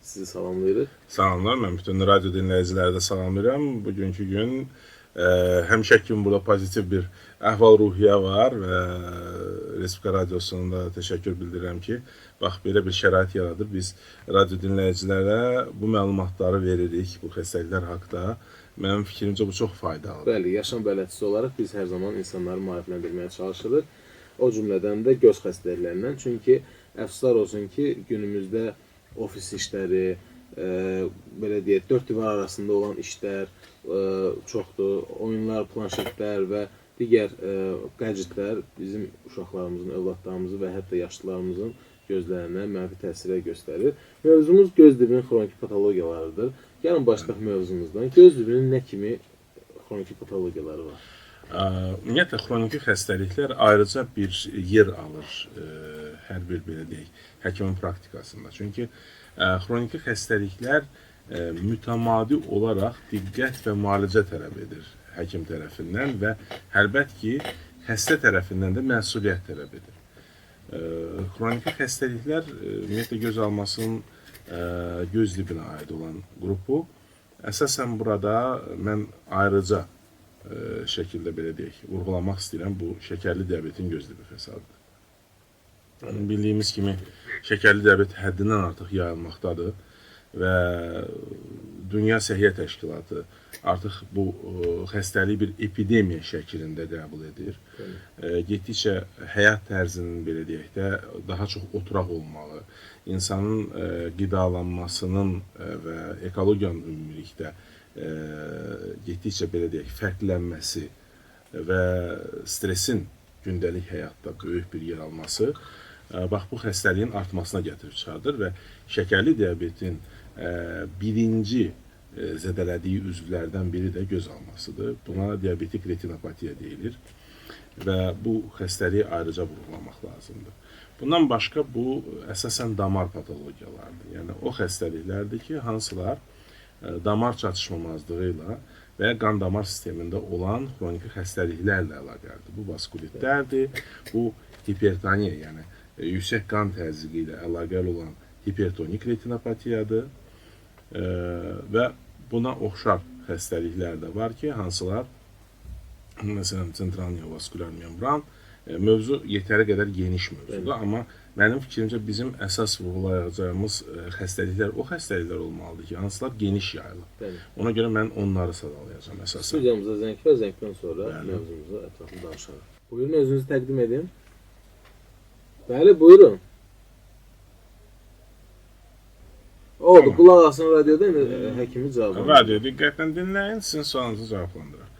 Sizi salamlayırıq. Salamlar, mən bütün radio dinləyiciləri də salamlayıram. Bugünkü gün həmişə kimi burada pozitiv bir əhval-ruhiyyə var və Respublika Radiosuna da təşəkkür bildirirəm ki, bax belə bir şərait yaradır. Biz radio dinləyicilərə bu məlumatları veririk bu xəstəliklər haqda. Mənim fikrimcə bu çox faydalıdır. Bəli, yaşam bələdçisi olaraq biz hər zaman insanları maarifləndirməyə çalışırıq. O cümlədən də göz xəstəliklərindən. Çünki əfsuslar olsun ki, günümüzdə ofis işləri, belə deyək, dörd divar arasında olan işlər çoxdur. Oyunlar, planşetlər və digər gadgetlər bizim uşaqlarımızın, övladlarımızın və hətta yaşlılarımızın gözlərinə mənfi təsirlər göstərir. Mövzumuz göz dibinin xroniki patologiyalarıdır. Gəlin başlayaq mövzumuzdan. Göz dibinin nə kimi xroniki patologiyaları var? Ümumiyyətlə xroniki xəstəliklər ayrıca bir yer alır hər bir belə deyək həkimin praktikasında. Çünki xroniki xəstəliklər mütəmadi olaraq diqqət və müalicə tələb edir həkim tərəfindən və əlbəttə ki, xəstə tərəfindən də məsuliyyət tələb edir. Xroniki xəstəliklər ümumiyyətlə göz almasının göz dibinə aid olan qrupu. Əsasən burada mən ayrıca şəkildə belə deyək, vurğulamaq istəyirəm, bu şəkərli diabetin göz dibi fəsadıdır. Bildiyimiz kimi şəkərli diabet həddindən artıq yayılmaqdadır və Dünya Səhiyyə Təşkilatı artıq bu xəstəliyi bir epidemiya şəklində qəbul edir. Getdikcə həyat tərzinin belə deyək də daha çox oturaq olmalı, insanın qidalanmasının və ekologiyanın ümumilikdə getdikcə belə deyək fərqlənməsi və stresin gündəlik həyatda böyük bir yer alması bax bu xəstəliyin artmasına gətirib çıxardır və şəkərli diabetin birinci zədələdiyi üzvlərdən biri də göz almasıdır. Buna diabetik retinopatiya deyilir və bu xəstəliyi ayrıca vurğulamaq lazımdır. Bundan başqa bu əsasən damar patologiyalardır. Yəni o xəstəliklərdir ki, hansılar damar çatışmamazlığı ilə və ya qan damar sistemində olan xroniki xəstəliklərlə əlaqəlidir. Bu vaskulitlərdir, bu hipertoniya, yəni yüksək qan təzyiqi ilə əlaqəli olan hipertonik retinopatiyadır və buna oxşar xəstəliklər də var ki, hansılar məsələn sentral neovaskulyar membran mövzu yetəri qədər geniş mövzudur, amma mənim fikrimcə bizim əsas vurğulayacağımız xəstəliklər o xəstəliklər olmalıdır ki, hansılar geniş yayılıb. Bəli. Ona görə mən onları sadalayacağam əsasən. Studiyamıza zəng var, zəngdən sonra mövzumuzu ətraflı danışarıq. Buyurun, özünüzü təqdim edin. Bəli, buyurun. Oldu, qulaq asın radioda, indi həkimi cavablandırır. Radio diqqətlə dinləyin, sizin sualınızı cavablandırır.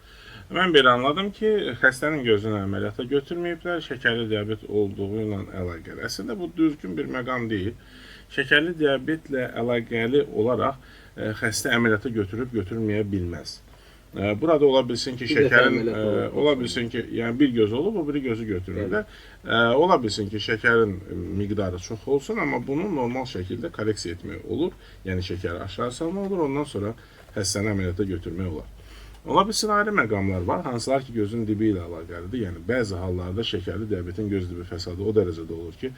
Mən belə anladım ki, xəstənin gözünü əməliyyata götürməyiblər, şəkərli diabet olduğu ilə əlaqəli. Əslində bu düzgün bir məqam deyil. Şəkərli diabetlə əlaqəli olaraq xəstə əməliyyata götürüb götürməyə bilməz. Burada ola bilsin ki, Bir dəfə şəkərin əməliyyat olub. Ola bilsin ki, yəni bir göz olub, o biri gözü götürürlər. Ola bilsin ki, şəkərin miqdarı çox olsun, amma bunu normal şəkildə korreksiya etmək olur. Yəni şəkəri aşağı salmaq olur, ondan sonra xəstəni əməliyyata götürmək olar. Ola bilsin ayrı məqamlar var, hansılar ki, gözün dibi ilə əlaqəlidir. Yəni bəzi hallarda şəkərli diabetin göz dibi fəsadı o dərəcədə olur ki,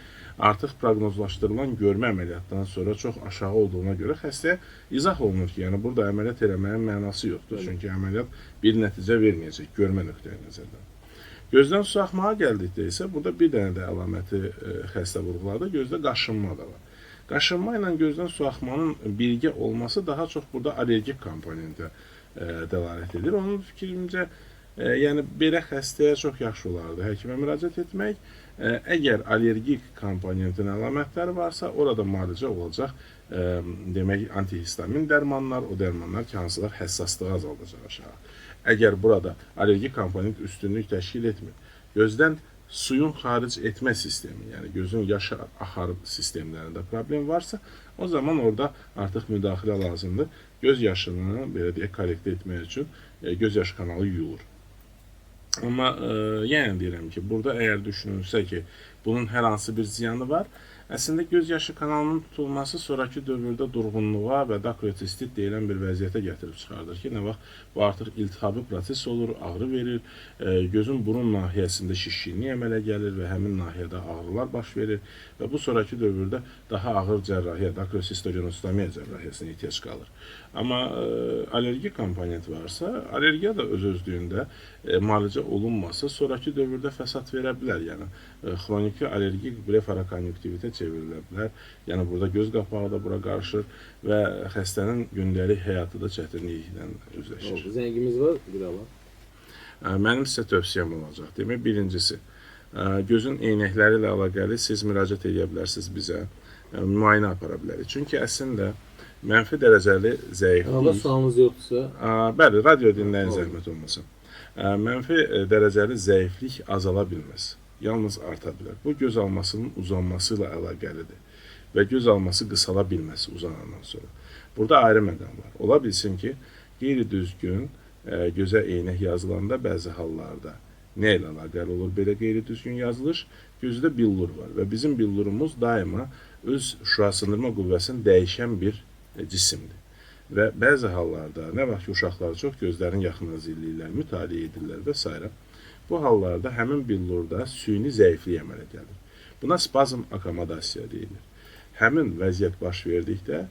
artıq proqnozlaşdırılan görmə əməliyyatdan sonra çox aşağı olduğuna görə xəstəyə izah olunur ki, yəni burada əməliyyat eləməyin mənası yoxdur. Çünki əməliyyat bir nəticə verməyəcək görmə nöqteyi nəzərdən. Gözdən su axmağa gəldikdə isə burada bir dənə də əlaməti xəstə vurğuladı, gözdə qaşınma da var. Qaşınma ilə gözdən su axmanın birgə olması daha çox burada allergik komponentə dəlalət edir. Onun fikrimcə, yəni belə xəstəyə çox yaxşı olardı həkimə müraciət etmək. Əgər allergik komponentin əlamətləri varsa, orada müalicə olacaq, demək antihistamin dərmanlar, o dərmanlar ki, hansılar həssaslığı azaldacaq aşağı. Əgər burada allergik komponent üstünlük təşkil etmir, gözdən suyun xaric etmə sistemi, yəni gözün yaş axar sistemlərində problem varsa, o zaman orada artıq müdaxilə lazımdır. Göz yaşını, belə deyək, korrektə etmək üçün göz yaşı kanalı yuyulur. Amma yenə deyirəm ki, burada əgər düşünülsə ki, bunun hər hansı bir ziyanı var, Əslində göz yaşı kanalının tutulması sonrakı dövrdə durğunluğa və dakriosistit deyilən bir vəziyyətə gətirib çıxardır ki, nə vaxt bu artıq iltihabi proses olur, ağrı verir, gözün burun nahiyəsində şişkinlik əmələ gəlir və həmin nahiyədə ağrılar baş verir və bu sonrakı dövrdə daha ağır cərrahiyyə, dakrioksistogenostomiyaya cərrahiyyəsinə ehtiyac qalır. Amma allergik komponent varsa, allergiya da öz-özlüyündə müalicə olunmasa sonrakı dövrdə fəsad verə bilər. Yəni xroniki allergik blefarokonjunktivitə çevrilə bilər. Yəni burada göz qapağı da bura qarışır və xəstənin gündəlik həyatı da çətinliklə üzləşir. Oldu. Zəngimiz var, bir alaq. Mənim sizə tövsiyəm olacaq. Demək, birincisi, gözün eynəkləri ilə əlaqəli siz müraciət edə bilərsiniz bizə, müayinə apara bilərik. Çünki əslində mənfi dərəcəli zəiflik. Əlavə sualınız yoxdursa? Bəli, radio dinləyin, zəhmət olmasa. Mənfi dərəcəli zəiflik azala bilməz. Yalnız arta bilər. Bu göz almasının uzanması ilə əlaqəlidir və göz alması qısala bilməz uzanandan sonra. Burada ayrı məqam var. Ola bilsin ki, qeyri-düzgün gözə eynək yazılanda bəzi hallarda nə ilə əlaqəli olur belə qeyri-düzgün yazılış? Gözdə billur var və bizim billurumuz daima öz şüasındırma qüvvəsini dəyişən bir cisimdir. Və bəzi hallarda, nə vaxt ki, uşaqlar çox gözlərin yaxınına zilləyirlər, mütaliə edirlər və s. Bu hallarda həmin billurda süni zəiflik əmələ gəlir. Buna spazm akomodasiya deyilir. Həmin vəziyyət baş verdikdə,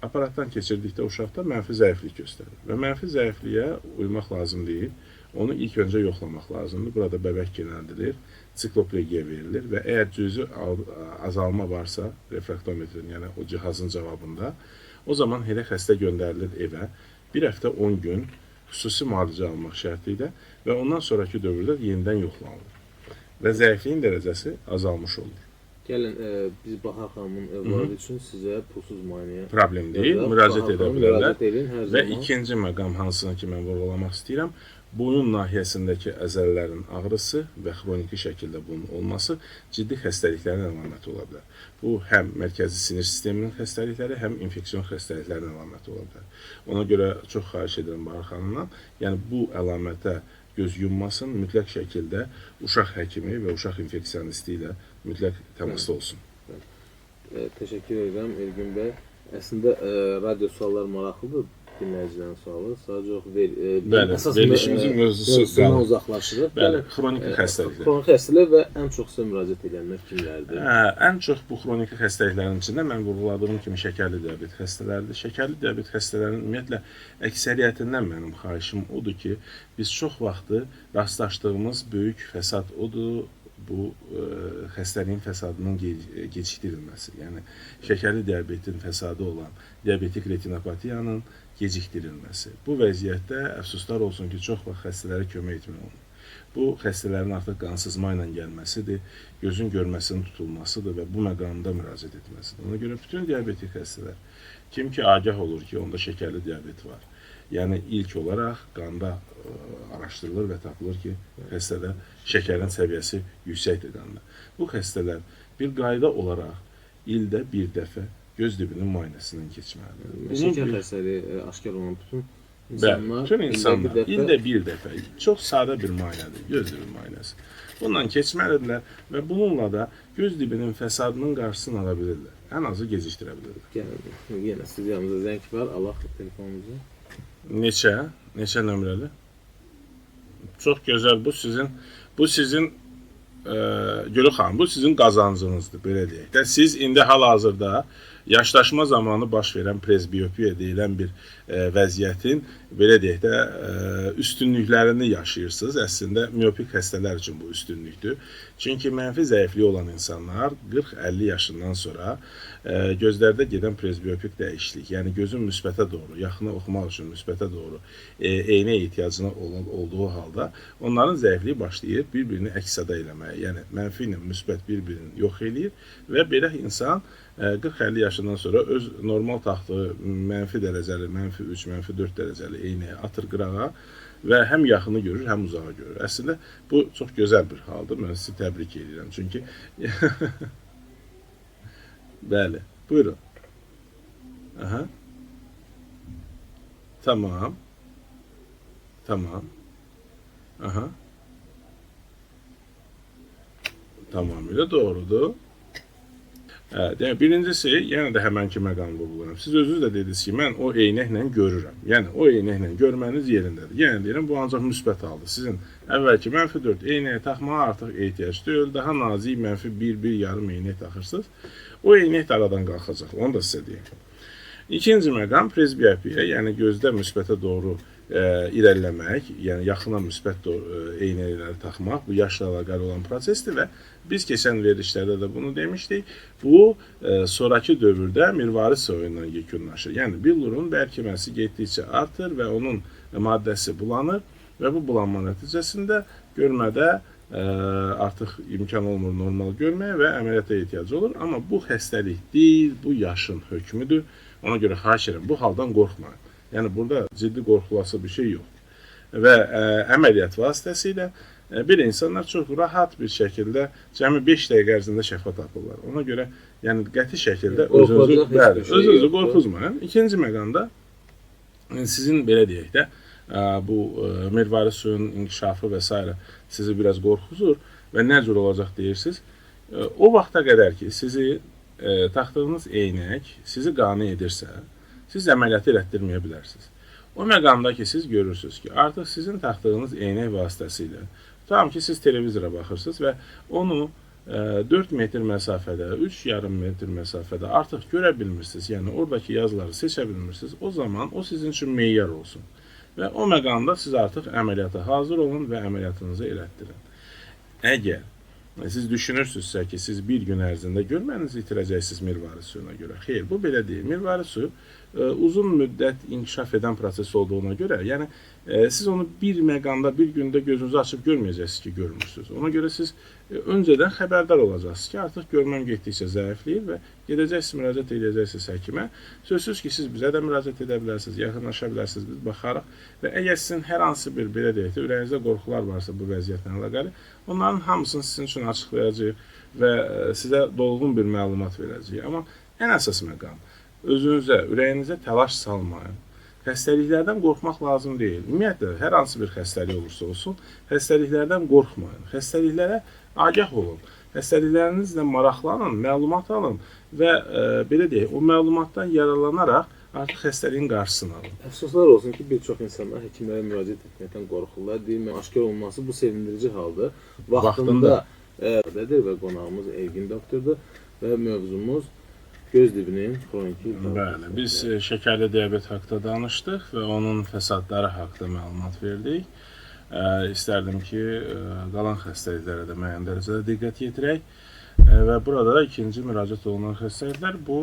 aparatdan keçirdikdə uşaqda mənfi zəiflik göstərir. Və mənfi zəifliyə uymaq lazım deyil. Onu ilk öncə yoxlamaq lazımdır. Burada bəbək genəldilir, sikloplegiya verilir və əgər cüzi azalma varsa refraktometrin, yəni o cihazın cavabında, o zaman elə xəstə göndərilir evə. Bir həftə 10 gün xüsusi müalicə almaq şərti ilə və ondan sonraki dövrdə yenidən yoxlanılır. Və zəifliyin dərəcəsi azalmış olur. Gəlin, biz Bahar xanımın övladı üçün sizə pulsuz müayinəyə problem deyil, müraciət edə bilərlər. Və ikinci məqam hansını ki, mən vurğulamaq istəyirəm, boyun nahiyəsindəki əzələlərin ağrısı və xroniki şəkildə bunun olması ciddi xəstəliklərin əlaməti ola bilər. Bu, həm mərkəzi sinir sisteminin xəstəlikləri, həm infeksion xəstəliklərin əlaməti ola bilər. Ona görə çox xahiş edirəm Bahar xanımdan, yəni bu əlamətə göz yummasın, mütləq şəkildə uşaq həkimi və uşaq infeksionisti ilə mütləq təmasda olsun. Təşəkkür edirəm Elgün bəy. Əslində, radio suallar maraqlıdır, dinləyicilərin sualı. Sadəcə bəli, əsas verilişimizin mövzusundan uzaqlaşırıq. Bəli, xroniki xəstəliklər. Xroniki xəstəliklər və ən çox sizə müraciət edənlər kimlərdir? Ən çox bu xroniki xəstəliklərin içində mən vurğuladığım kimi şəkərli diabet xəstələridir. Şəkərli diabet xəstələrinin ümumiyyətlə əksəriyyətindən mənim xahişim odur ki, biz çox vaxtı rastlaşdığımız böyük fəsad odur, bu xəstəliyin fəsadının gecikdirilməsi. Yəni şəkərli diabetin fəsadı olan diabetik retinopatiyanın gecikdirilməsi. Bu vəziyyətdə əfsuslar olsun ki, çox vaxt xəstələrə kömək etmək olmur. Bu xəstələrin artıq qansızma ilə gəlməsidir, gözün görməsinin tutulmasıdır və bu məqamda müraciət etməsidir. Ona görə bütün diabetik xəstələr, kim ki agah olur ki, onda şəkərli diabet var, yəni ilk olaraq qanda araşdırılır və tapılır ki, xəstədə şəkərin səviyyəsi yüksəkdir qanda. Bu xəstələr bir qayda olaraq ildə bir dəfə göz dibinin müayinəsindən keçməlidir. Şəkər xəstəliyi aşkar olan bütün insanlar, bütün insanlar ildə bir dəfə, çox sadə bir müayinədir, göz dibi müayinəsi. Bundan keçməlidirlər və bununla da göz dibinin fəsadının qarşısını ala bilirlər. Ən azı gecikdirə bilirlər. Gəlin, yenə studiyamıza zəng var, alaq telefonumuzu. Neçə? Neçə nömrəli? Çox gözəl. Bu sizin Gülü xanım, bu sizin qazancınızdır, belə deyək də. Siz indi hal-hazırda yaşlaşma zamanı baş verən prezbiopiya deyilən bir vəziyyətin, belə deyək də, üstünlüklərini yaşayırsınız. Əslində, miopik xəstələr üçün bu üstünlükdür. Çünki mənfi zəifliyi olan insanlar 40-50 yaşından sonra gözlərdə gedən prezbiopik dəyişiklik, yəni gözün müsbətə doğru, yaxını oxumaq üçün müsbətə doğru eynə ehtiyacına olduğu halda onların zəifliyi başlayır bir-birini əks-səda eləməyə. Yəni mənfi ilə müsbət bir-birini yox eləyir və belə insan 40-50 yaşından sonra öz normal taxtığı mənfi dərəcəli, mənfi 3, mənfi 4 dərəcəli eynəyi atır qırağa və həm yaxını görür, həm uzağı görür. Əslində, bu çox gözəl bir haldır. Mən sizi təbrik edirəm. Çünki... Bəli, buyurun. Aha. Tamam. Tamam. Aha. Tamamilə doğrudur. Demək, birincisi, yenə də həmənki məqamı vurğulayıram. Siz özünüz də dediniz ki, mən o eynəklə görürəm. Yəni, o eynəklə görməniz yerindədir. Yenə deyirəm, bu ancaq müsbət haldır. Sizin əvvəlki -4 eynəyi taxmağa artıq ehtiyac deyil. Daha nazik -1, 1,5 eynək taxırsınız. O eynək də aradan qalxacaq. Onu da sizə deyim. İkinci məqam presbiopiya, yəni gözdə müsbətə doğru irəliləmək, yəni yaxına müsbət doğru eynəkləri taxmaq, bu yaşla əlaqəli olan prosesdir və biz keçən verilişlərdə də bunu demişdik. Bu sonrakı dövrdə mirvari soyundan yekunlaşır. Yəni billurun bərkiməsi getdikcə artır və onun maddəsi bulanır və bu bulanma nəticəsində görmədə artıq imkan olmur normal görməyə və əməliyyata ehtiyac olur. Amma bu xəstəlik deyil, bu yaşın hökmüdür. Ona görə xahiş edirəm, bu haldan qorxmayın. Yəni burada ciddi qorxulası bir şey yoxdur. Və əməliyyat vasitəsilə belə insanlar çox rahat bir şəkildə cəmi 5 dəqiqə ərzində şəfa tapırlar. Ona görə yəni qəti şəkildə özünüzü qorxuzmayın. İkinci məqamda sizin belə deyək də bu mirvari suyun inkişafı və s. sizi biraz qorxuzur və nə cür olacaq deyirsiniz. O vaxta qədər ki, sizi taxdığınız eynək sizi qane edirsə, siz əməliyyatı elətdirməyə bilərsiniz. O məqamda ki, siz görürsünüz ki, artıq sizin taxdığınız eynək vasitəsilə, tutalım ki, siz televizora baxırsınız və onu 4 metr məsafədə, 3,5 metr məsafədə artıq görə bilmirsiniz. Yəni, oradakı yazıları seçə bilmirsiniz. O zaman o sizin üçün meyar olsun. Və o məqamda siz artıq əməliyyata hazır olun və əməliyyatınızı elətdirin. Əgər siz düşünürsünüzsə ki, siz bir gün ərzində görmənizi itirəcəksiniz mirvari suyuna görə. Xeyr, bu belə deyil. Mirvari suyu uzun müddət inkişaf edən proses olduğuna görə, yəni siz onu bir məqamda, bir gündə gözünüzü açıb görməyəcəksiniz ki, görmürsünüz. Ona görə siz öncədən xəbərdar olacaqsınız ki, artıq görməm getdikcə zəifləyir və gedəcəksiniz, müraciət edəcəksiniz həkimə. Sözsüz ki, siz bizə də müraciət edə bilərsiniz, yaxınlaşa bilərsiniz, biz baxarıq və əgər sizin hər hansı bir, belə deyək də, ürəyinizdə qorxular varsa bu vəziyyətlə əlaqəli, onların hamısını sizin üçün açıqlayacağıq və sizə dolğun bir məlumat verəcəyik. Amma ən əsas məqam, özünüzə, ürəyinizə təlaş salmayın. Xəstəliklərdən qorxmaq lazım deyil. Ümumiyyətlə, hər hansı bir xəstəlik olursa olsun, xəstəliklərdən qorxmayın. Xəstəliklərə agah olun. Xəstəliklərinizlə maraqlanın, məlumat alın və belə deyək, o məlumatdan yararlanaraq artıq xəstəliyin qarşısını alın. Əfsuslar olsun ki, bir çox insanlar həkimlərə müraciət etməkdən qorxurlar. Deyim, aşkar olması bu sevindirici haldır. Vaxtında və qonağımız Ergin doktordur və mövzumuz göz dibinin xroniki iltihabı. Bəli, biz şəkərli diabet haqqında danışdıq və onun fəsadları haqqında məlumat verdik. İstərdim ki, qalan xəstəliklərə də müəyyən dərəcədə diqqət yetirək. Və burada ikinci müraciət olunan xəstəliklər bu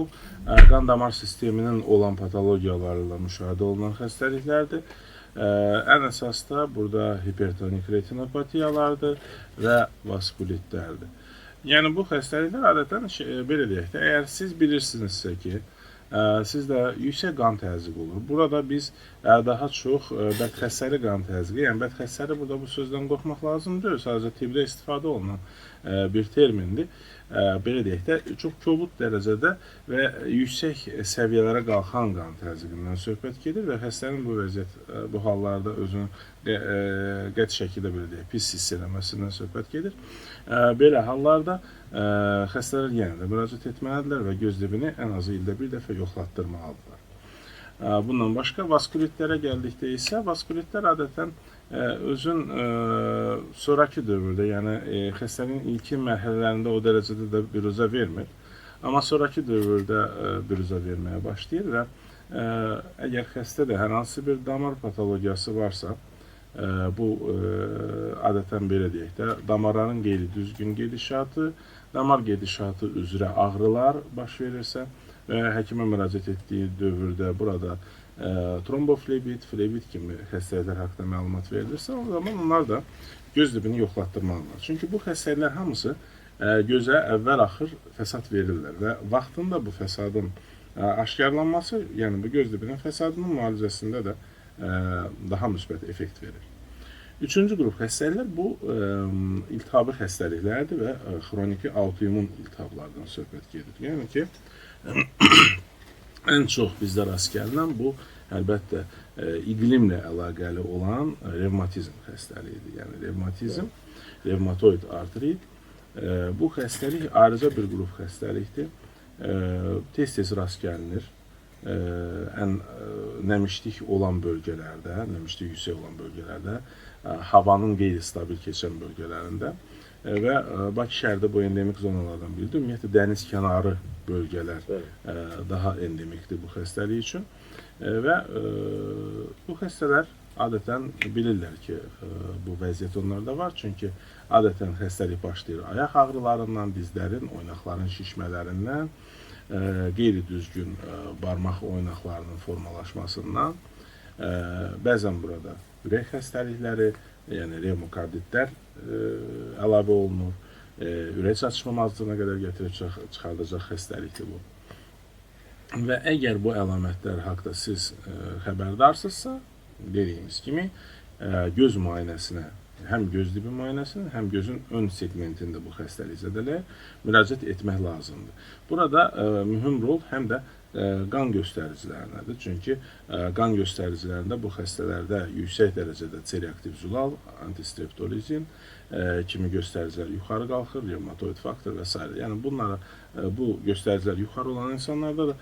qan damar sisteminin olan patologiyaları ilə müşahidə olunan xəstəliklərdir. Ən əsas da burada hipertonik retinopatiyalardır və vaskulitlərdir. Yəni bu xəstəliklər adətən belə deyək də, əgər siz bilirsinizsə ki, sizdə yüksək qan təzyiqi olur. Burada biz daha çox bədxəssəli qan təzyiqi, yəni bədxəssəli burada bu sözdən qorxmaq lazım deyil, sadəcə tibbdə istifadə olunan bir termindir. Belə deyək də, çox kobud dərəcədə və yüksək səviyyələrə qalxan qan təzyiqindən söhbət gedir və xəstənin bu vəziyyət, bu hallarda özünü qəti şəkildə belə deyək, pis hiss eləməsindən söhbət gedir. Belə hallarda xəstələr yenə də müraciət etməlidirlər və göz dibini ən azı ildə bir dəfə yoxlatdırmalıdırlar. Bundan başqa vaskulitlərə gəldikdə isə vaskulitlər adətən özün sonrakı dövrdə, yəni xəstəliyin ilkin mərhələlərində o dərəcədə də büruzə vermir. Amma sonrakı dövrdə büruzə verməyə başlayır və əgər xəstədə hər hansı bir damar patologiyası varsa, bu adətən belə deyək də, damarların qeyri-düzgün gedişatı, damar gedişatı üzrə ağrılar baş verirsə və həkimə müraciət etdiyi dövrdə burada tromboflebit, flebit kimi xəstəliklər haqqında məlumat verilirsə, o zaman onlar da göz dibini yoxlatdırmalıdırlar. Çünki bu xəstəliklər hamısı gözə əvvəl-axır fəsad verirlər və vaxtında bu fəsadın aşkarlanması, yəni bu göz dibinin fəsadının müalicəsində də daha müsbət effekt verir. Üçüncü qrup xəstəliklər bu iltihabi xəstəliklərdir və xroniki autoimmun iltihablardan söhbət gedir. Yəni ki, ən çox bizdə rast gəlinən bu, əlbəttə, iqlimlə əlaqəli olan revmatizm xəstəliyidir. Yəni revmatizm, revmatoid artrit. Bu xəstəlik ayrıca bir qrup xəstəlikdir. Tez-tez rast gəlinir. Ən nəmişlik olan bölgələrdə, nəmişlik yüksək olan bölgələrdə, havanın qeyri-stabil keçən bölgələrində və Bakı şəhərdə bu endemik zonalardan biridir. Ümumiyyətlə dəniz kənarı bölgələr daha endemikdir bu xəstəlik üçün. Və bu xəstələr adətən bilirlər ki, bu vəziyyət onlarda var. Çünki adətən xəstəlik başlayır ayaq ağrılarından, dizlərin, oynaqların şişmələrindən, qeyri-düzgün barmaq oynaqlarının formalaşmasından, bəzən burada ürək xəstəlikləri, yəni revmokarditlər əlavə olunur, ürək çatışmamazlığına qədər gətirib çıxardacaq xəstəlikdir bu. Və əgər bu əlamətlər haqda siz xəbərdarsınızsa, dediyimiz kimi göz müayinəsinə, həm göz dibi müayinəsinə, həm gözün ön segmentində bu xəstəlik zədələyir, müraciət etmək lazımdır. Burada mühüm rol həm də qan göstəricilərinədir. Çünki qan göstəricilərində bu xəstələrdə yüksək dərəcədə C-reaktiv zülal, antistreptolizin kimi göstəricilər yuxarı qalxır, revmatoid faktor və s. Yəni bunlara, bu göstəricilər yuxarı olan insanlarda da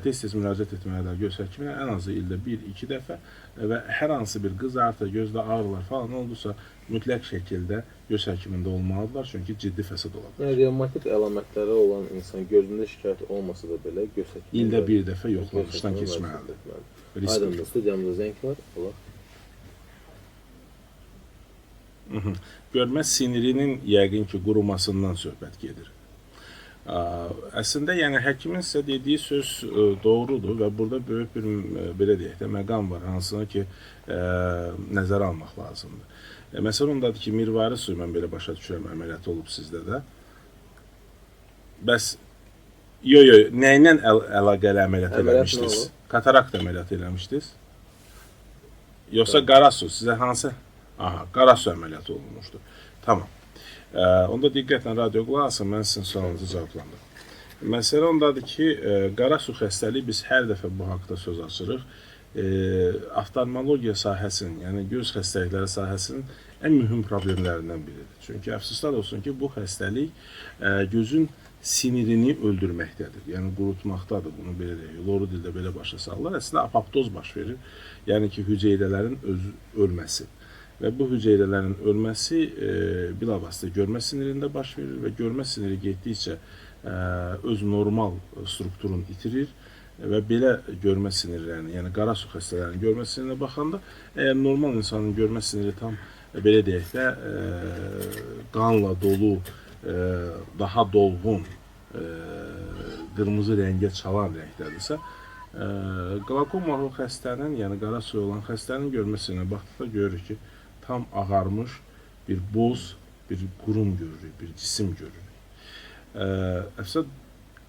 tez-tez müraciət etməlidirlər göz həkiminə, ən azı ildə 1-2 dəfə və hər hansı bir qızartı, gözdə ağrılar falan oldusa mütləq şəkildə göz həkimində olmalıdırlar, çünki ciddi fəsad ola bilər. Yəni revmatik əlamətləri olan insan gözündə şikayət olmasa da belə göz həkimində ildə bir dəfə yoxlanışdan keçməlidir. Aydındır, studiyamızda zəng var. Allah. Görmə sinirinin yəqin ki, qurumasından söhbət gedir. Əslində, yəni həkimin sizə dediyi söz doğrudur və burada böyük bir, belə deyək də, məqam var, hansına ki, nəzərə almaq lazımdır. Məsələ ondadır ki, mirvari suyu, mən belə başa düşürəm, əməliyyatı olub sizdə də. Bəs, yo, nə ilə əlaqəli əməliyyat eləmişdiniz? Katarakt əməliyyatı eləmişdiniz? Yoxsa qara su, sizə hansı? Aha, qara su əməliyyatı olunmuşdu. Tamam. Onda diqqətlə radio qulaq asın, mən sizin sualınızı cavablandırım. Məsələ ondadır ki, qara su xəstəliyi biz hər dəfə bu haqda söz açırıq. Oftalmologiya sahəsinin, yəni göz xəstəlikləri sahəsinin ən mühüm problemlərindən biridir. Çünki əfsuslar olsun ki, bu xəstəlik gözün sinirini öldürməkdədir, yəni qurutmaqdadır, bunu belə deyək, loru dildə belə başa salırlar. Əslində apoptoz baş verir, yəni ki, hüceyrələrin ölməsi. Və bu hüceyrələrin ölməsi bilavasitə görmə sinirində baş verir və görmə siniri getdikcə öz normal strukturunu itirir və belə görmə sinirlərini, yəni qara su xəstələrinin görmə sinirinə baxanda, əgər normal insanın görmə siniri tam belə deyək də qanla dolu, daha dolğun, qırmızı rəngə çalan rəngdədirsə, qlaukomalı xəstənin, yəni qara suyu olan xəstənin görmə sinirinə baxdıqda görürük ki, tam ağarmış bir boz, bir qurum görürük, bir cisim görürük. Əslində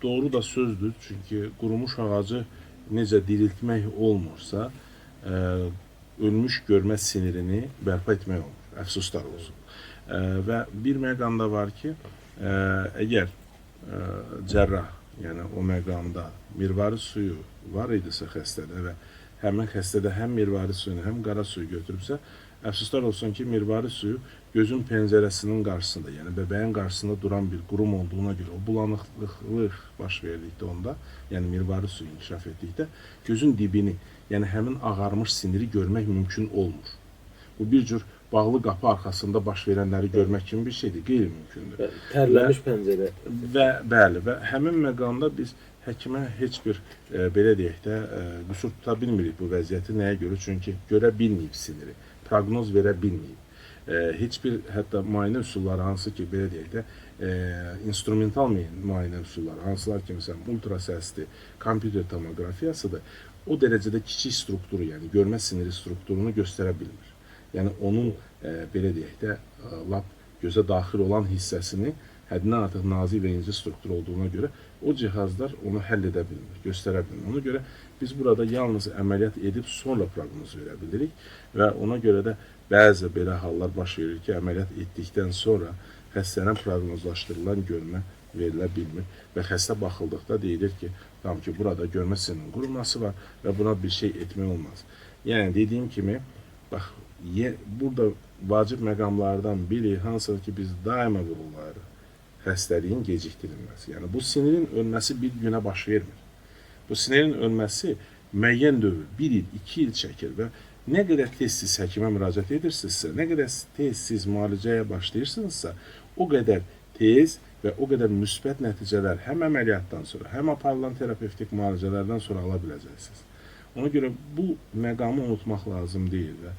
doğru da sözdür, çünki qurumuş ağacı necə diriltmək olmursa, ölmüş görmə sinirini bərpa etmək olmur, əfsuslar olsun. Və bir məqam da var ki, əgər cərrah, yəni o məqamda mirvari suyu var idisə xəstədə və həmin xəstədə həm mirvari suyunu, həm qara suyu götürübsə, əfsuslar olsun ki, mirvari suyu gözün pəncərəsinin qarşısında, yəni bəbəyin qarşısında duran bir qurum olduğuna görə o bulanıqlıq baş verdikdə onda, yəni mirvari suyu inkişaf etdikdə gözün dibini, yəni həmin ağarmış siniri görmək mümkün olmur. Bu bir cür bağlı qapı arxasında baş verənləri görmək kimi bir şeydir, qeyri-mümkündür. Tərləmiş pəncərə. Və bəli, və həmin məqamda biz həkimə heç bir, belə deyək də, qüsur tuta bilmirik bu vəziyyəti. Nəyə görə? Çünki görə bilməyib siniri, proqnoz verə bilməyib. Heç bir, hətta müayinə üsulları hansı ki, belə deyək də, instrumental müayinə üsulları, hansılar ki, məsələn, ultrasəsdir, kompüter tomoqrafiyasıdır, o dərəcədə kiçik strukturu, yəni görmə siniri strukturunu göstərə bilmir. Yəni onun, belə deyək də, lap gözə daxil olan hissəsini həddindən artıq nazik və incə struktur olduğuna görə o cihazlar onu həll edə bilmir, göstərə bilmir. Ona görə biz burada yalnız əməliyyat edib sonra proqnoz verə bilirik və ona görə də bəzi belə hallar baş verir ki, əməliyyat etdikdən sonra xəstənin proqnozlaşdırılan görmə verilə bilmir və xəstə baxıldıqda deyilir ki, tam ki, burada görmə sinirinin quruması var və buna bir şey etmək olmaz. Yəni, dediyim kimi, bax, burada vacib məqamlardan biri, hansını ki, biz daima vurğulayırıq, xəstəliyin gecikdirilməsi. Yəni bu sinirin ölməsi bir günə baş vermir. Bu sinirin ölməsi müəyyən dövr, 1 il, 2 il çəkir və nə qədər tez siz həkimə müraciət edirsinizsə, nə qədər tez siz müalicəyə başlayırsınızsa, o qədər tez və o qədər müsbət nəticələr həm əməliyyatdan sonra, həm aparılan terapevtik müalicələrdən sonra ala biləcəksiniz. Ona görə bu məqamı unutmaq lazım deyil və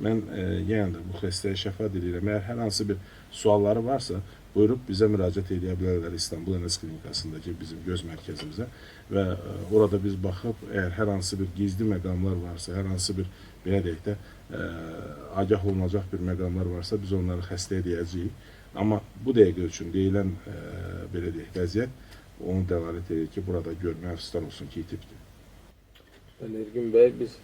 mən yenə də bu xəstəyə şəfa diləyirəm. Əgər hər hansı bir sualları varsa, buyurub bizə müraciət edə bilərlər İstanbul NS Klinikasındakı bizim göz mərkəzimizə və orada biz baxıb, əgər hər hansı bir gizli məqamlar varsa, hər hansı bir, belə deyək də, agah olunacaq bir məqamlar varsa, biz onları xəstəyə deyəcəyik. Amma bu dəqiqə üçün deyilən, belə deyək, vəziyyət onu dəlalət edir ki, burada görmə əfsuslar olsun ki, itibdir. Ergün bəy, biz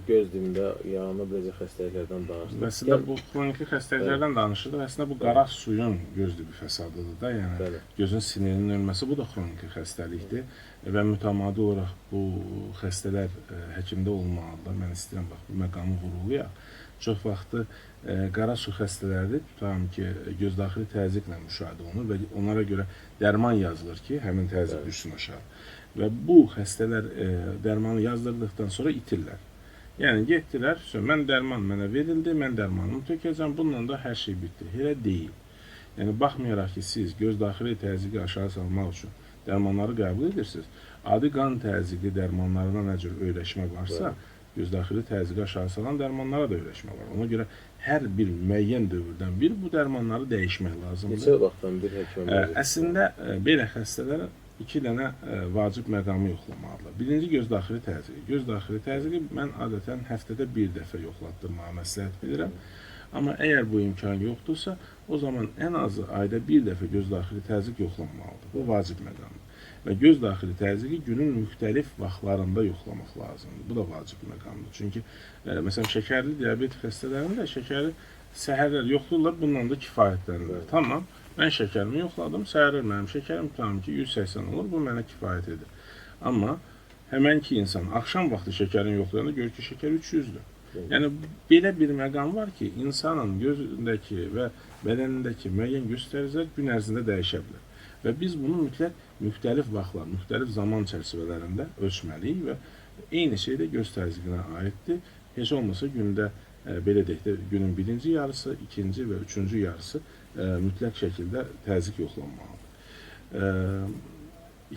göz dibində yarana biləcək xəstəliklərdən danışdıq. Əslində bu xroniki xəstəliklərdən danışırdıq. Əslində bu qara suyun göz dibi fəsadıdır da, yəni Bəli. Gözün sinirinin ölməsi, bu da xroniki xəstəlikdir və mütəmadi olaraq bu xəstələr həkimdə olmalıdır. Mən istəyirəm bax bu məqamı vurğulayaq. Çox vaxtı qara su xəstələri tutalım ki, göz daxili təzyiqlə müşahidə olunur və onlara görə dərman yazılır ki, həmin təzyiq düşsün aşağı. Və bu xəstələr dərmanı yazdırdıqdan sonra itirlər. Yəni getdilər, mən dərman mənə verildi, mən dərmanımı tökəcəm, bununla da hər şey bitdi. Elə deyil. Yəni baxmayaraq ki, siz göz daxili təzyiqi aşağı salmaq üçün dərmanları qəbul edirsiniz, adi qan təzyiqi dərmanlarına nə cür öyrəşmə varsa, göz daxili təzyiqi aşağı salan dərmanlara da öyrəşmə var. Ona görə hər bir müəyyən dövrdən bir bu dərmanları dəyişmək lazımdır. Neçə vaxtdan bir həkimə müraciət? Əslində belə xəstələrə iki dənə vacib məqamı yoxlamalıdırlar. Birinci, göz daxili təzyiqi. Göz daxili təzyiqi mən adətən həftədə bir dəfə yoxlatdırmağı məsləhət bilirəm. Amma əgər bu imkan yoxdursa, o zaman ən azı ayda bir dəfə göz daxili təzyiq yoxlanmalıdır. Bu vacib məqamdır. Və göz daxili təzyiqi günün müxtəlif vaxtlarında yoxlamaq lazımdır. Bu da vacib məqamdır. Çünki məsələn, şəkərli diabet xəstələrində şəkəri səhərlər yoxlayırlar, bununla da kifayətlənirlər. Tamam, mən şəkərimi yoxladım, səhərlər mənim şəkərim tam ki 180 olur, bu mənə kifayət edir. Amma həmən ki insan axşam vaxtı şəkərini yoxlayanda görür ki, şəkər 300-dür. Yəni belə bir məqam var ki, insanın gözündəki və bədənindəki müəyyən göstəricilər gün ərzində dəyişə bilər. Və biz bunu mütləq müxtəlif vaxtlar, müxtəlif zaman çərçivələrində ölçməliyik və eyni şey də göz təzyiqinə aiddir. Heç olmasa gündə, belə deyək də, günün birinci yarısı, ikinci və üçüncü yarısı mütləq şəkildə təzyiq yoxlanmalıdır.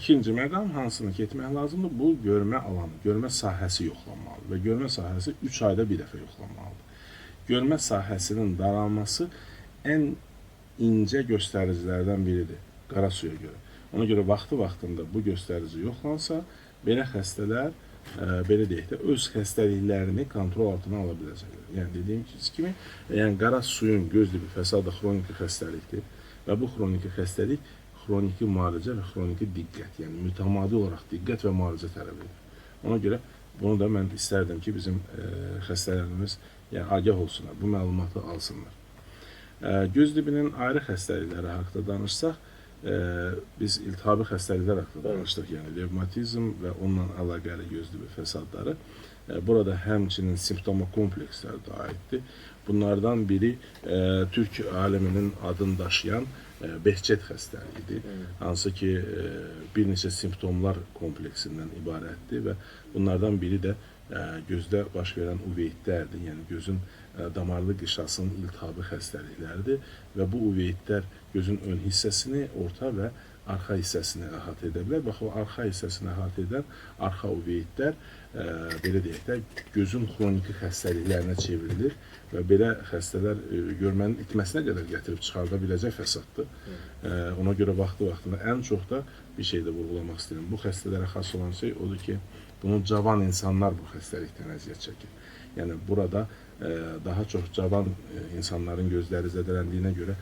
İkinci məqam hansını ki etmək lazımdır? Bu, görmə alanı, görmə sahəsi yoxlanmalıdır və görmə sahəsi 3 ayda bir dəfə yoxlanmalıdır. Görmə sahəsinin daralması ən incə göstəricilərdən biridir qara suya görə. Ona görə vaxtı-vaxtında bu göstərici yoxlansa, belə xəstələr, belə deyək də, öz xəstəliklərini kontrol altına ala biləcəklər. Yəni dediyim kimi, yəni qara suyun göz dibi fəsadı xroniki xəstəlikdir və bu xroniki xəstəlik xroniki müalicə və xroniki diqqət, yəni mütəmadi olaraq diqqət və müalicə tələb edir. Ona görə bunu da mən istərdim ki, bizim xəstələrimiz yəni agah olsunlar, bu məlumatı alsınlar. Göz dibinin ayrı xəstəlikləri haqqında danışsaq, biz iltihabi xəstəliklər haqqında danışdıq, yəni revmatizm və onunla əlaqəli göz dibi fəsadları. Burada həmçinin simptomokomplekslər də aiddir. Bunlardan biri türk aliminin adını daşıyan Behçet xəstəliyidir. Hansı ki, bir neçə simptomlar kompleksindən ibarətdir və bunlardan biri də gözdə baş verən uveitlərdir, yəni gözün damarlı qişasının iltihabi xəstəlikləridir və bu uveitlər gözün ön hissəsini, orta və arxa hissəsini əhatə edə bilər. Bax, o arxa hissəsini əhatə edən arxa uveitlər, belə deyək də, gözün xroniki xəstəliklərinə çevrilir və belə xəstələr görmənin itməsinə qədər gətirib çıxarda biləcək fəsaddır. Ona görə vaxtı-vaxtında ən çox da bir şey də vurğulamaq istəyirəm. Bu xəstələrə xas olan şey odur ki, bunu cavan insanlar bu xəstəlikdən əziyyət çəkir. Yəni burada daha çox cavan insanların gözləri zədələndiyinə görə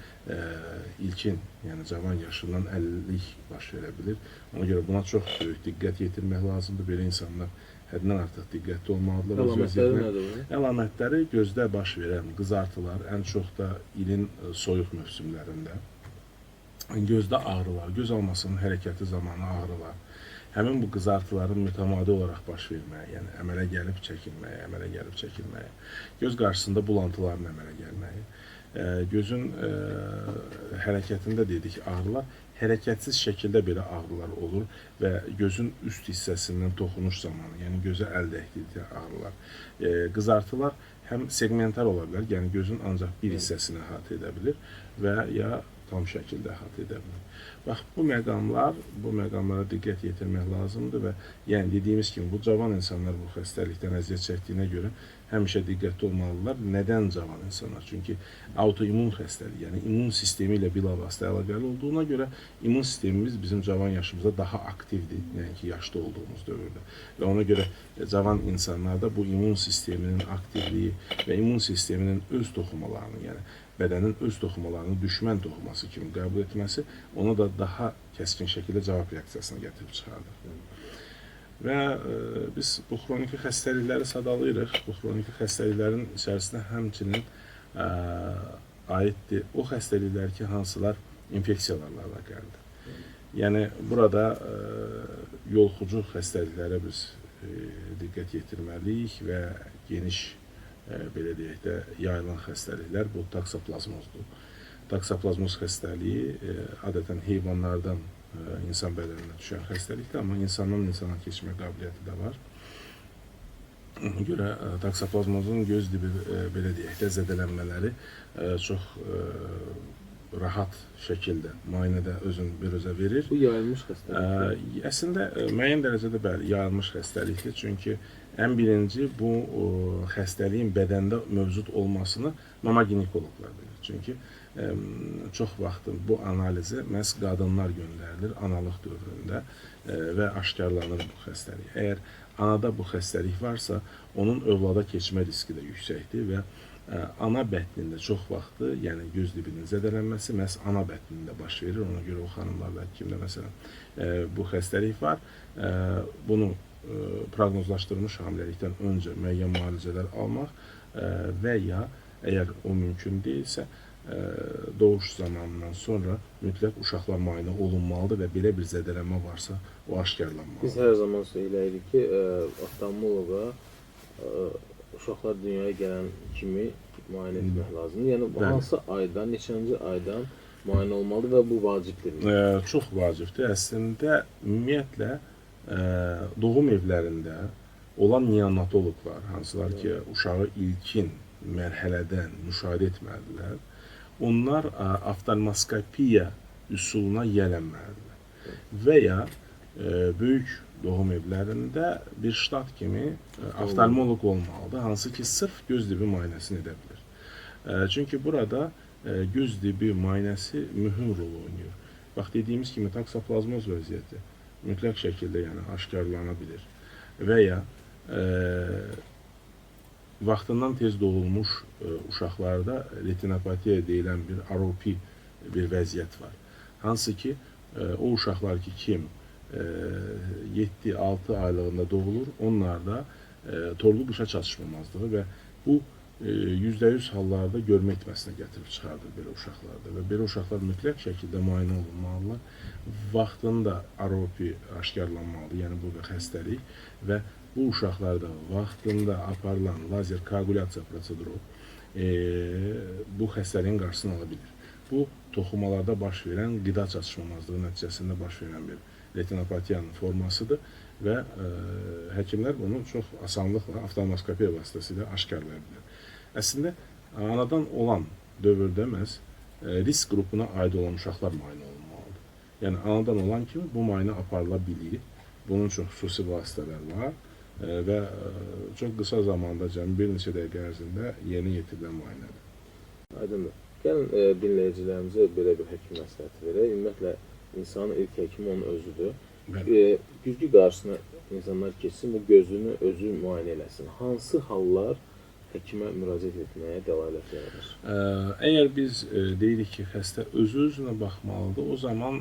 ilkin, yəni cavan yaşından əlillik baş verə bilir. Ona görə buna çox böyük diqqət yetirmək lazımdır. Belə insanlar həddindən artıq diqqətli olmalıdırlar. Əlamətləri nədir bunun? Əlamətləri gözdə baş verən qızartılar, ən çox da ilin soyuq mövsümlərində. Gözdə ağrılar, göz almasının hərəkəti zamanı ağrılar. Həmin bu qızartıların mütəmadi olaraq baş verməyi, yəni əmələ gəlib çəkilməyi, əmələ gəlib çəkilməyi, göz qarşısında bulantıların əmələ gəlməyi, Gözün hərəkətində dedik ağrılar, hərəkətsiz şəkildə belə ağrılar olur və gözün üst hissəsindən toxunuş zamanı, yəni gözə əl dəydikdə ağrılar. Qızartılar həm segmentar ola bilər, yəni gözün ancaq bir hissəsini əhatə edə bilir və ya tam şəkildə əhatə edə bilir. Bax, bu məqamlara diqqət yetirmək lazımdır və yəni dediyimiz kimi bu cavan insanlar bu xəstəlikdən əziyyət çəkdiyinə görə həmişə diqqətli olmalıdırlar. Nədən cavan insanlar? Çünki autoimmun xəstəlik, yəni immun sistemi ilə bilavasitə əlaqəli olduğuna görə immun sistemimiz bizim cavan yaşımızda daha aktivdir, yəni ki, yaşlı olduğumuz dövrdə. Və ona görə cavan insanlarda bu immun sisteminin aktivliyi və immun sisteminin öz toxumalarını, yəni bədənin öz toxumalarını düşmən toxuması kimi qəbul etməsi ona da daha kəskin şəkildə cavab reaksiyasını gətirib çıxardır. Və biz bu xroniki xəstəlikləri sadalayırıq. Bu xroniki xəstəliklərin içərisində həmçinin aiddir o xəstəliklər ki, hansılar infeksiyalarla əlaqəlidir. Yəni burada yolxucu xəstəliklərə biz diqqət yetirməliyik və geniş belə deyək də yayılan xəstəliklər bu taksoplazmozdur. Taksoplazmoz xəstəliyi adətən heyvanlardan insan bədəninə düşən xəstəlikdir, amma insandan insana keçmə qabiliyyəti də var. Ona görə taksoplazmozun göz dibi belə deyək də zədələnmələri çox rahat şəkildə müayinədə özünü bir özə verir. Bu yayılmış xəstəlikdir. Əslində müəyyən dərəcədə bəli, yayılmış xəstəlikdir. Çünki ən birinci bu xəstəliyin bədəndə mövcud olmasını mama ginekoloqlar bilir. Çünki çox vaxt bu analizi məhz qadınlar göndərilir analıq dövründə və aşkarlanır bu xəstəlik. Əgər anada bu xəstəlik varsa, onun övlada keçmə riski də yüksəkdir və ana bətnində çox vaxtı, yəni göz dibinin zədələnməsi məhz ana bətnində baş verir. Ona görə o xanımlarda kimdə məsələn bu xəstəlik var, bunu proqnozlaşdırılmış hamiləlikdən öncə müəyyən müalicələr almaq və ya əgər o mümkün deyilsə, doğuş zamanından sonra mütləq uşaqlar müayinə olunmalıdır və belə bir zədələnmə varsa, o aşkarlanmalıdır. Biz hər zaman söyləyirik ki, oftalmoloqa uşaqlar dünyaya gələn kimi müayinə etmək lazımdır. Yəni, hansı aydan, neçənci aydan müayinə olmalıdır və bu vacibdir? Çox vacibdir. Əslində, ümumiyyətlə, doğum evlərində olan neonatoloqlar, hansılar ki, uşağı ilkin mərhələdən müşahidə etməlidirlər, onlar oftalmoskopiya üsuluna yiyələnməlidirlər. Və ya böyük doğum evlərində bir ştat kimi oftalmoloq olmalıdır, hansı ki, sırf göz dibi müayinəsini edə bilir. Çünki burada göz dibi müayinəsi mühüm rol oynayır. Bax, dediyimiz kimi taksoplazmoz vəziyyəti mütləq şəkildə yəni aşkarlana bilir. Və ya vaxtından tez doğulmuş uşaqlarda retinopatiya deyilən bir ROP bir vəziyyət var. Hansı ki, o uşaqlar ki, kim 7-6 aylığında doğulur, onlarda torlu qışa çatışmamazlığı və bu %100 hallarda görmə itməsinə gətirib çıxardır belə uşaqlarda və belə uşaqlar mütləq şəkildə müayinə olunmalılar. Vaxtında ROP aşkarlanmalıdır, yəni bu bir xəstəlik və bu uşaqlarda vaxtında aparılan lazer koagulyasiya proseduru bu xəstəliyin qarşısını ala bilir. Bu, toxumalarda baş verən qida çatışmamazlığı nəticəsində baş verən bir retinopatiyanın formasıdır və həkimlər bunu çox asanlıqla oftalmoskopiya vasitəsilə aşkarlaya bilər. Əslində, anadan olan dövrdə məhz risk qrupuna aid olan uşaqlar müayinə olunmalıdır. Yəni, anadan olan kimi bu müayinə aparıla bilir. Bunun üçün xüsusi vasitələr var və çox qısa zamanda, cəmi bir neçə dəqiqə ərzində yerinə yetirilən müayinədir. Aydındır. Gəlin dinləyicilərimizə belə bir həkim məsləhəti verək. Ümumiyyətlə, insanın ilk həkimi onun özüdür. Güzgü qarşısına insanlar keçsin və gözünü özü müayinə eləsin. Hansı hallar həkimə müraciət etməyə dəlalət yaradır? Əgər biz deyirik ki, xəstə özü-özünə baxmalıdır, o zaman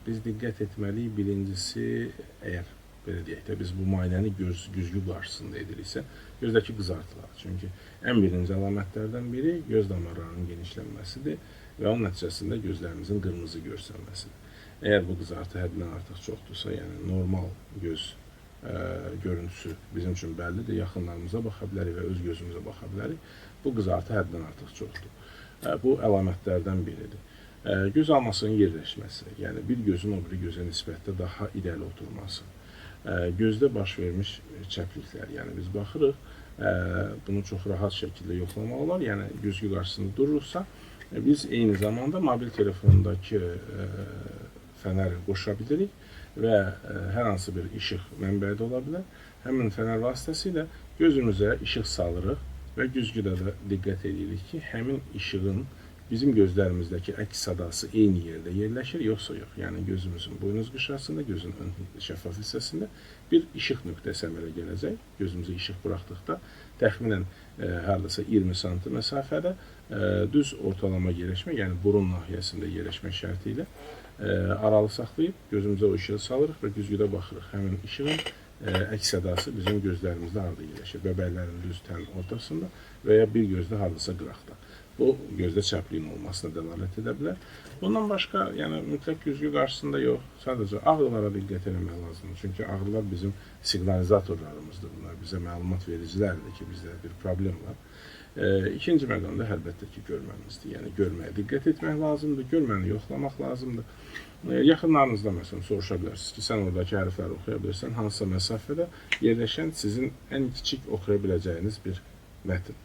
biz diqqət etməliyik. Birincisi, əgər belə deyək də, biz bu müayinəni güzgü qarşısında ediriksə, gözdəki qızartılar. Çünki ən birinci əlamətlərdən biri göz damarlarının genişlənməsidir və onun nəticəsində gözlərimizin qırmızı görsənməsidir. Əgər bu qızartı həddindən artıq çoxdursa, yəni normal göz görüntüsü bizim üçün bəllidir, yaxınlarımıza baxa bilərik və öz gözümüzə baxa bilərik. Bu qızartı həddindən artıq çoxdur. Bu əlamətlərdən biridir. Göz almasının yerləşməsi, yəni bir gözün o biri gözə nisbətdə daha irəli oturması. Gözdə baş vermiş çəpliklər, yəni biz baxırıq, bunu çox rahat şəkildə yoxlamaq olar. Yəni güzgü qarşısında dururuqsa, biz eyni zamanda mobil telefondakı fənəri qoşa bilirik və hər hansı bir işıq mənbəyi də ola bilər. Həmin fənər vasitəsilə gözümüzə işıq salırıq və güzgüdə də diqqət edirik ki, həmin işığın bizim gözlərimizdəki əks sədası eyni yerdə yerləşir, yoxsa yox. Yəni gözümüzün buynuz qışasında, gözün ön şəffaf hissəsində bir işıq nöqtəsi əmələ gələcək. Gözümüzə işıq buraxdıqda təxminən hardasa 20 sm məsafədə düz ortalama yerləşmə, yəni burun nahiyəsində yerləşmə şərti ilə aralı saxlayıb gözümüzə o işığı salırıq və güzgüdə baxırıq. Həmin işığın əks sədası bizim gözlərimizdə harada yerləşir? Bəbəklərin düz tən ortasında və ya bir gözdə hardasa qıraqda. Bu, gözdə çəpliyin olmasına dəlalət edə bilər. Bundan başqa, yəni mütləq güzgü qarşısında yox, sadəcə ağrılara diqqət eləmək lazımdır. Çünki ağrılar bizim siqnalizatorlarımızdır. Bunlar bizə məlumat vericilərdir ki, bizdə bir problem var. İkinci məqamda əlbəttə ki, görməmizdir. Yəni görməyə diqqət etmək lazımdır, görməni yoxlamaq lazımdır. Yaxınlarınızdan məsələn soruşa bilərsiniz ki, sən oradakı hərfləri oxuya bilirsən, hansısa məsafədə yerləşən sizin ən kiçik oxuya biləcəyiniz bir mətn.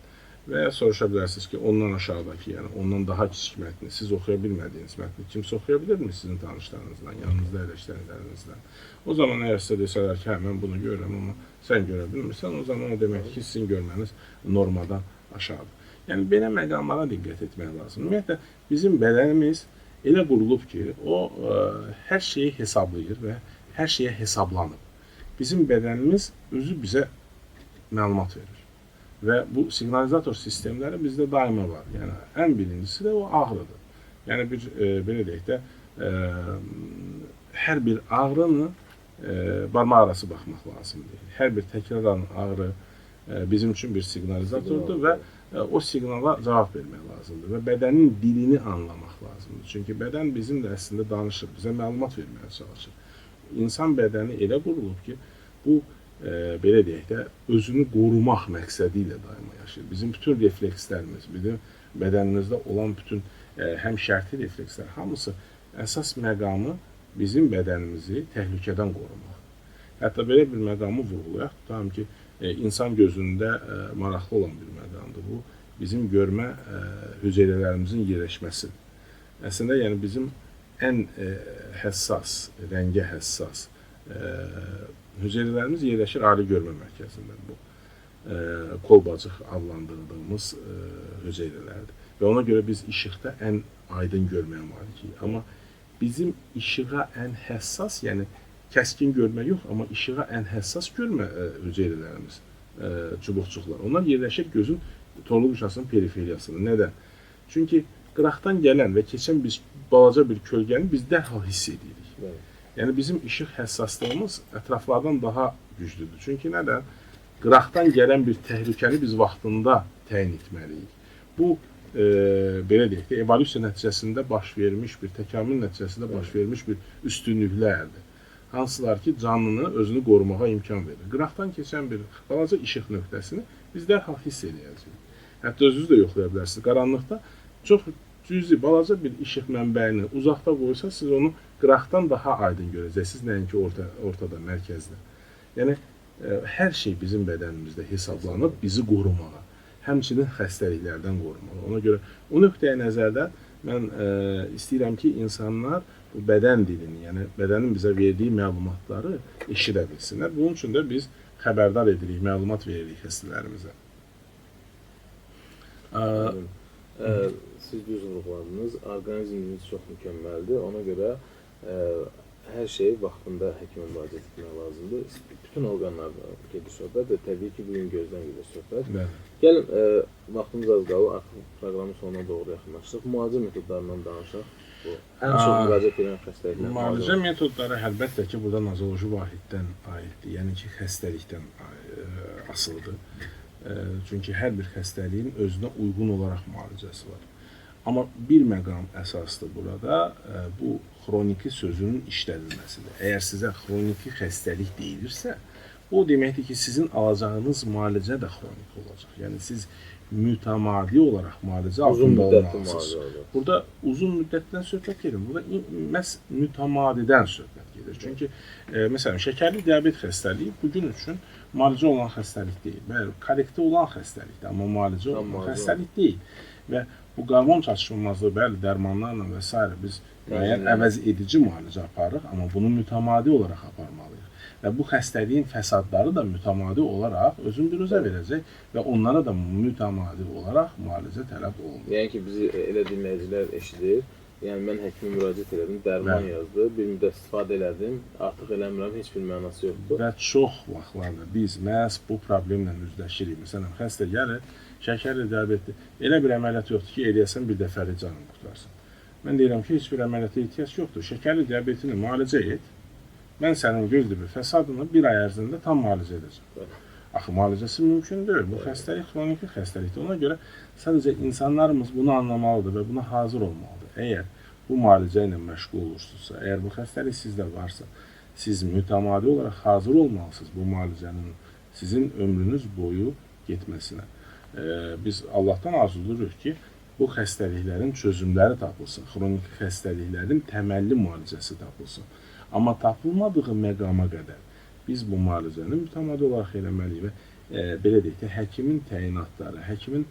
Və ya soruşa bilərsiniz ki, ondan aşağıdakı, yəni ondan daha kiçik mətni, siz oxuya bilmədiyiniz mətni kimsə oxuya bilirmi sizin tanışlarınızdan, yanınızda əyləşənlərinizdən? O zaman əgər sizə desələr ki, hə, mən bunu görürəm, amma sən görə bilmirsən, o zaman o deməkdir ki, sizin görməniz normadan aşağıdır. Yəni, belə məqamlara diqqət etmək lazımdır. Ümumiyyətlə, bizim bədənimiz elə qurulub ki, o hər şeyi hesablayır və hər şeyə hesablanıb. Bizim bədənimiz özü bizə məlumat verir. Və bu siqnalizator sistemləri bizdə daima var. Yəni, ən birincisi də o ağrıdır. Yəni, bir, belə deyək də, hər bir ağrını barmaq arası baxmaq lazım deyil. Hər bir təkrarlanan ağrı bizim üçün bir siqnalizatordur və o siqnala cavab vermək lazımdır və bədənin dilini anlamaq lazımdır. Çünki bədən bizimlə əslində danışır, bizə məlumat verməyə çalışır. İnsan bədəni elə qurulub ki, bu belə deyək də, özünü qorumaq məqsədi ilə daima yaşayır. Bizim bütün reflekslərimiz, bizim bədənimizdə olan bütün həm şərti reflekslər, hamısı əsas məqamı bizim bədənimizi təhlükədən qorumaq. Hətta belə bir məqamı vurğulayaq, tutalım ki, insan gözündə maraqlı olan bir məqamdır. Bu, bizim görmə hüceyrələrimizin yerləşməsidir. Əslində, yəni bizim ən həssas, rəngə həssas hüceyrələrimiz yerləşir ali görmə mərkəzində. Bu, kolbacıq adlandırdığımız hüceyrələrdir. Və ona görə biz işıqda ən aydın görməyə malikik. Amma bizim işığa ən həssas, yəni kəskin görmə yox, amma işığa ən həssas görmə hüceyrələrimiz, çubuqçuqlar. Onlar yerləşir gözün torlu qışasının periferiyasında. Nədən? Çünki qıraqdan gələn və keçən biz balaca bir kölgəni biz dərhal hiss edirik. Bəli. Yəni bizim işıq həssaslığımız ətraflardan daha güclüdür. Çünki nədən? Qıraqdan gələn bir təhlükəni biz vaxtında təyin etməliyik. Bu, belə deyək də, evolyusiya nəticəsində baş vermiş bir, təkamül nəticəsində baş vermiş bir üstünlüklərdir. Hansılar ki, canlını özünü qorumağa imkan verir. Qıraqdan keçən bir balaca işıq nöqtəsini biz dərhal hiss eləyəcəyik. Hətta özünüz də yoxlaya bilərsiniz. Qaranlıqda çox cüzi, balaca bir işıq mənbəyini uzaqda qoysa, siz onu qıraqdan daha aydın görəcəksiniz, nəinki ortada, mərkəzdə. Yəni, hər şey bizim bədənimizdə hesablanıb bizi qorumağa, həmçinin xəstəliklərdən qorumağa. Ona görə o nöqteyi nəzərdən mən istəyirəm ki, insanlar bu bədən dilini, yəni bədənin bizə verdiyi məlumatları eşidə bilsinlər. Bunun üçün də biz xəbərdar edirik, məlumat veririk xəstələrimizə. Siz düz vurğuladınız, orqanizmimiz çox mükəmməldir. Ona görə hər şey vaxtında həkimə müraciət etmək lazımdır. Bütün orqanlardan gedir söhbət və təbii ki, bugün gözdən gedir söhbət. Bəli. Gəlin, vaxtımız az qalır, artıq proqramın sonuna doğru yaxınlaşdıq. Müalicə metodlarından danışaq. Bu, ən çox müraciət edən xəstəliklər. Müalicə metodları əlbəttə ki, burada nozoloji vahiddən aiddir, yəni ki, xəstəlikdən asılıdır. Çünki hər bir xəstəliyin özünə uyğun olaraq müalicəsi var. Amma bir məqam əsasdır burada, bu xroniki sözünün işlədilməsidir. Əgər sizə xroniki xəstəlik deyilirsə, o deməkdir ki, sizin alacağınız müalicə də xronik olacaq. Yəni siz mütəmadi olaraq müalicə Uzun altında müddətli olmalısınız. müalicə olacaq. Burada uzun müddətdən söhbət gedir. Burada məhz mütəmadidən söhbət gedir. Çünki məsələn, şəkərli diabet xəstəliyi bu gün üçün müalicə olunan xəstəlik deyil. Bəli, korrektə olan xəstəlikdir, amma müalicə Tam olunan müalicə xəstəlik deyil. Və bu qarmon çatışmazlığı, bəli, dərmanlarla və s. biz müəyyən Təzyiqlə. əvəz edici müalicə aparırıq, amma bunu mütəmadi olaraq aparmalıyıq. Və bu xəstəliyin fəsadları da mütəmadi olaraq özün biruzə verəcək və onlara da mütəmadi olaraq müalicə tələb olunur. Yəni ki, bizi elə dinləyicilər eşidir. Yəni mən həkimə müraciət elədim, dərman Bəli. yazdı, bir müddət istifadə elədim, artıq eləmirəm, heç bir mənası yoxdur. Və çox vaxtlarda biz məhz bu problemlə üzləşirik. Məsələn, xəstə gəlir, şəkərli diabetli, elə bir əməliyyat yoxdur ki, eləyəsən bir dəfəlik canın qurtarsın. Mən deyirəm ki, heç bir əməliyyata ehtiyac yoxdur. Şəkərli diabetini müalicə et. Mən sənin göz dibi fəsadını bir ay ərzində tam müalicə edəcəm. Bəli. Axı müalicəsi mümkün deyil. Bu xəstəlik xroniki xəstəlikdir. Ona görə sadəcə insanlarımız bunu anlamalıdır və buna hazır olmalıdır. Əgər bu müalicə ilə məşğul olursunuzsa, əgər bu xəstəlik sizdə varsa, siz mütəmadi olaraq hazır olmalısınız bu müalicənin sizin ömrünüz boyu getməsinə. Biz Allahdan arzulayırıq ki, bu xəstəliklərin çözümləri tapılsın, xroniki xəstəliklərin təməlli müalicəsi tapılsın. Amma tapılmadığı məqama qədər biz bu müalicəni mütəmadi olaraq eləməliyik və belə deyək də, həkimin təyinatları, həkimin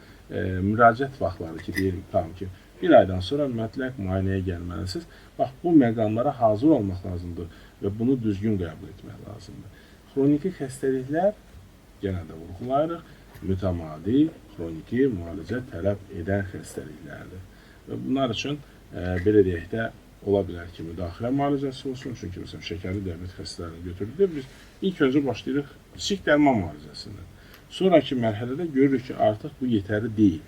müraciət vaxtları ki, deyirik tam ki, bir aydan sonra mütləq müayinəyə gəlməlisiniz. Bax, bu məqamlara hazır olmaq lazımdır və bunu düzgün qəbul etmək lazımdır. Xroniki xəstəliklər, yenə də vurğulayırıq, mütəmadi xroniki müalicə tələb edən xəstəliklərdir. Və bunlar üçün belə deyək də, ola bilər ki, müdaxilə müalicəsi olsun. Çünki məsələn, şəkərli diabet xəstələrini götürdükdə biz ilk öncə başlayırıq kiçik dərman müalicəsindən. Sonrakı mərhələdə görürük ki, artıq bu yetərli deyil.